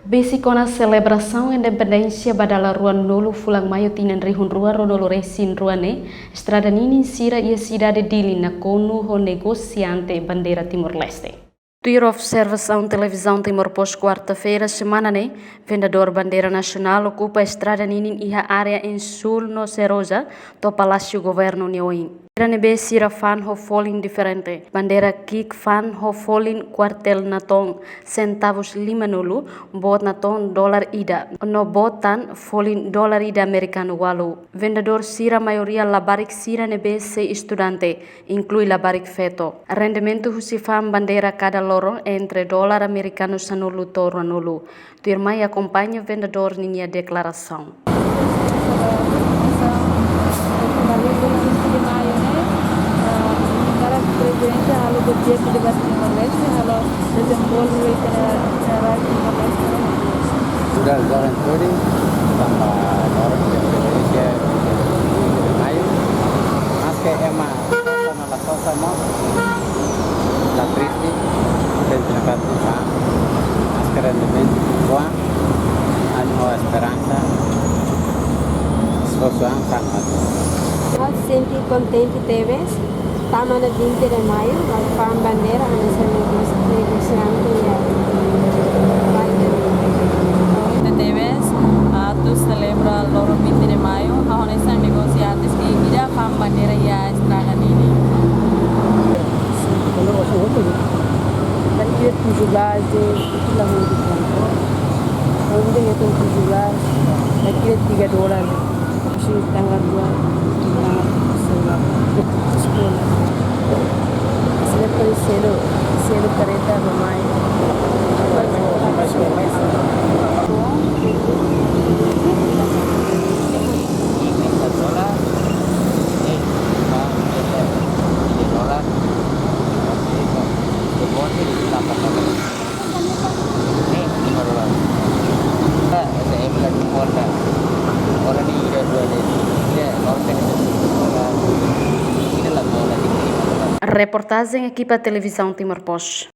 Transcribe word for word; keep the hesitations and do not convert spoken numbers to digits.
Besik ona selebrasaun independénsia ba dala ruanulu fulan Maiu tinan rihun rua ruanulu resin rua ne'e, estrada ninin sira iha sidade Dili nakonu ho negosiante bandeira Timor-Leste. Tuir observasaun Televizaun Timor Post kuarta-feira semana ne'e, vendedór bandeira nasionál okupa estrada ninin iha área Insul no Seroja, to'o Palásiu Governu nia oin. Bandeira ne'ebé sira fa'an ho folin diferente. Bandeira ki'ik fa'an ho folin kuartél natoon sentavus limanulu, boot natoon dolar ida, no boot tan folin dolar ida amerikanu ualu. Vendedór sira maioria labarik sira ne'ebé sei estudante, inklui labarik feto. Rendimentu husi fa'an bandeira kada loron entre dolar amerikanu sanulu to'o ruanulu. Tuirmai akompaña vendedór ninia deklarasaun. Para Prezidente halo projetu de Timor-Leste, halo dezenvolve para Timor-Leste. Sudah jalan tadi, tanba orang yang Indonesia di Maiu, maske ema la sosa mós, la triste, tenta na katu ba, mas ke rendimentu boa, anu ho esperansa, esforsu an kan atu. Ha'u sente kontente tebes, tama iha vinte de Maiu, ba fa'an bandeira, ami sei negos-, negosiante iha Biden. Kontente tebes, atu selebra loron vinte de Maiu, ha'u hanesan negosiante ida fa'an bandeira iha estrada ninin. Daqui é tujuh belas de, itulah mau dibuat. Kalau dia hitung tujuh belas, daqui é tiga dolar. Masih tanggal dua, tanggal sebelas. Sekolah. Selepas selu, selu kereta bermain. Reportajen ekipa Televizaun Timor Post.